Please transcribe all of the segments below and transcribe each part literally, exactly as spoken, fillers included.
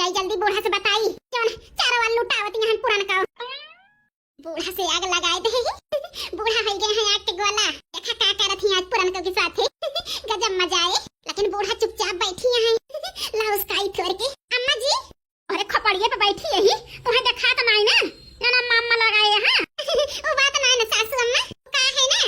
आई जल्दी बूढ़ा से बताई, जौन चारों वाल लुटावत यहाँ पुरनका। बूढ़ा से आग लगाए दे ही। बूढ़ा हो गए हैं आग के गोला। देखा का करत ही आज पुरनका के साथे। गजब मजा आए। लेकिन बूढ़ा चुपचाप बैठी यहाँ। ला उसका आई थोर के। अम्मा जी, अरे खोपड़िए पे बैठी यही, तुम्हें देखा तो नहीं ना? ना, ना, मामा लगाए यहाँ। वो बात नहीं ना सासू अम्मा, का है ना?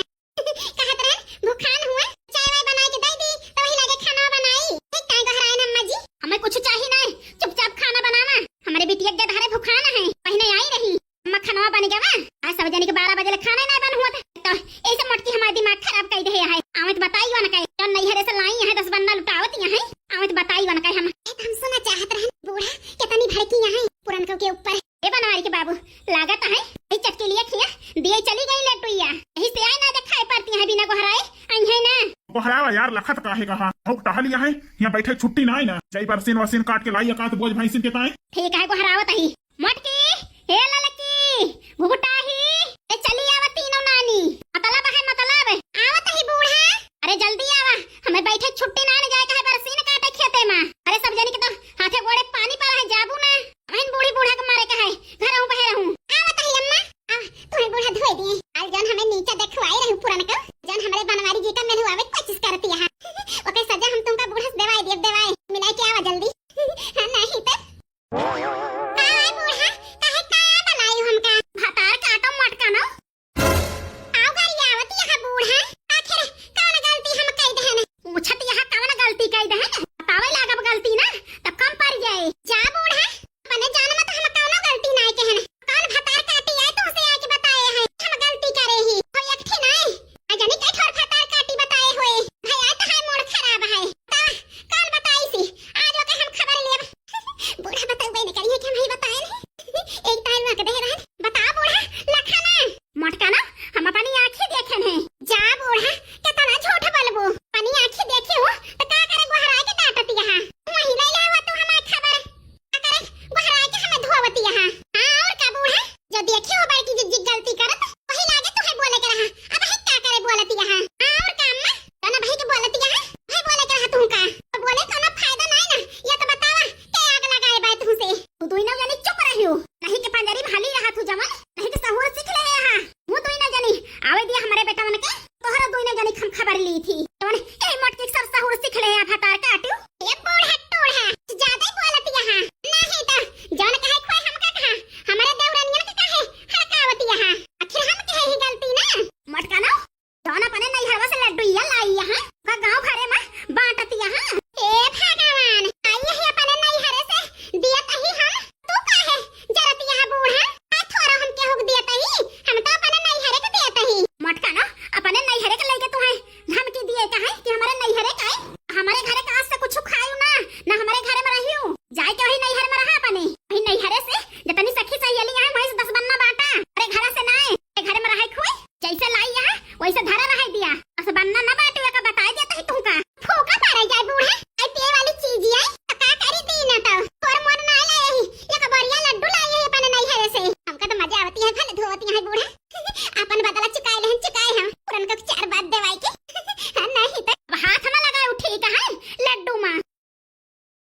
कहत रहन, भुखान हुआ, चाय वाय बनाए के दे दी, तो वही लगे खाना बनाई। ठीक काहे गोहराए ना अम्मा जी? हमें कुछ चाही ना, चुपचाप खाना बनावा। हमारे बिटिया के धारे भुखान है, पहले आई रही। अम्मा खाना बन गवा, आज सब जने के बारह बजे ले खाना ना बन हुआ था। तो ऐसे मोटकी हमारा दिमाग खराब कर दे है। आवत बताई वन का, तो नैहरे से लाई यहाँ दस बंडा लुटावत यहाँ। आवत बताई वन का हम। ए, तो हम सुना चाहत रहन, बूढ़ा कितनी भड़की यहाँ पुरनको के ऊपर। ए बनवारी के बाबू, लागत है, ई चटकेलिया खिया, दिए चली गई लटुइया। यही से आए ना देखाई पड़ती है बिना गोहराए, आई है ना। गोहरावा यार, लखत काहे कहा? भौक टहलिया है, यहाँ बैठे छुट्टी ना आई ना। जाई बरसीन वरसीन काट के लाई एकाध बोझ भैंसिन के ताए। ठीक है, गोहरावत ही। मोटकी, हे ललकी, घुघुटाही, ए चली आवा तीनों नानी। मतलब है, मतलब। आवत ही बूढ़ा। अरे जल्दी आवा, हमें बैठे छुट्टी ना, न जाए कहे बरसीन काटे खेते में। अरे सब जनी के तो हाथे गोड़े पानी पड़ा है, जाबू ना। अहिन बूढ़ी बूढ़ा के मारे का है, घर हूँ बहे रहूँ। आवत ही अम्मा, आ, तुम्हें बूढ़ा धोए दिए। आज जौन हमें नीचा देखवाए रहू पुरनका, जौन हमरे बनवारी जी का मेलू आवे कोशिश करती है। ओके सजा हम तुमका बूढ़ा से देवाए दिए, देवाए। मिलाई के आवा जल्दी। हाँ, नहीं तो। का है बूढ़ा, काहे का बनाई हमका? भतार काटो मोटका ना। आओ घरी आवत यहाँ बूढ़ा। आखिर कौन गलती हम कई देहन? पूछत यहाँ कौन गलती कई देहन? बतावे लागब गलती ना, तब कम पड़ जाए। जा बूढ़ा, अपने जान में तो हम कौनो गलती नाय कहन। कौन भतार काटी आए तुमसे आके बताए है? हम गलती करे ही। हो एक ठे नाय। आ जाने के ठोर भतार काटी बताए होए। भैया तो है मूड खराब है। ता कौन बताई सी? आज ओके हम खबर लेब। बूढ़ा बतावे न करिए कि हम ही बताए नहीं। एक तार वहाँ के दे रहन। बता बूढ़ा, लखा ना। मोटका ना, हम अपनी आँखी देखे हैं। जा बूढ़ा, कितना झूठ बोलबू। अपनी आँखी देखी हो, तो का करे गोहराए के डांटत यहाँ? वही ले ले हुआ तू हमार खबर। का करे गोहराए के हमें धोवत यहाँ? हाँ, और का बूढ़ा? जो देखी हो बड़की जिज्जी गलती करत, वही लागे तुम्हें बोले के रहा। अब है का करे बोलत यहाँ? हाँ, और का अम्मा? तो ना भाई के बोलत यहाँ, भाई बोले के रहा तू का? तो बोले कोनो फायदा नहीं ना, ये तो बतावा, के आग लगाए बाय तुमसे? तू दुई नौ जने